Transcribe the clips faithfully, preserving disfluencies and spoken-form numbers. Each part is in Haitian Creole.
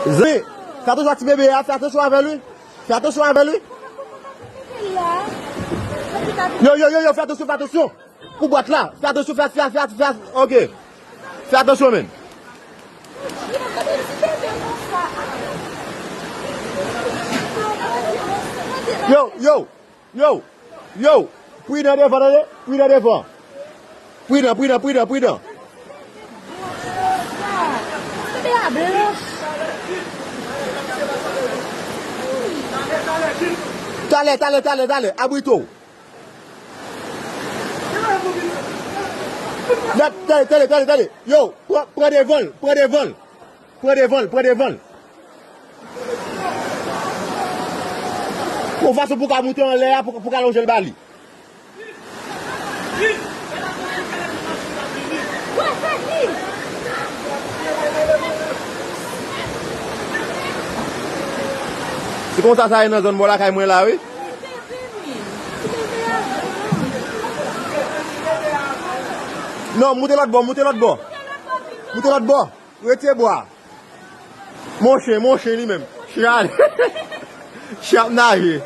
Zanmi, fè atansyon ak ti bebe a, fè atansyon avè l wi. Fè atansyon avè l wi. Yo, yo, yo, yo, fè atansyon, fè atansyon. Pou bwat la, fè atansyon, fè, fè, fè, fè, ok. Fè atansyon, men. Yo, yo, yo, yo. Pridan devan, tande. Pridan devan. Pridan, pridan, pridan, pridan. Talè, talè, talè, talè. Abrite w. Tande, tande, tande, tande. Yo, pran, pran devan l, pran devan l. Pran devan l, pran devan l. Yon fason pou w ka moute anlè a, pou, pou w ka lonje l ba li. Se konsa sa ye nan zòn bò lakay mwen la, wi. Non, moute lòt bò, moute lòt bò. Moute lòt bò. Retire bwa. Monche, monche li menm. Chal. Chal naje.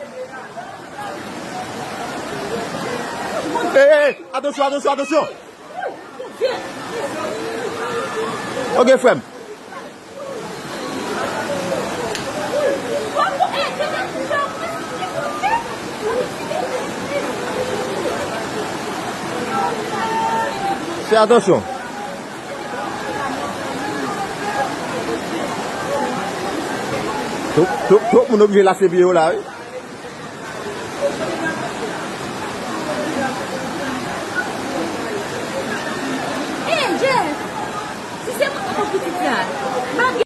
Ey, ey, ey, atansyon, atansyon, atansyon. Ok, frè m. Fè atansyon. Tout, tout, tout moun oblije lase pye yo la, wi.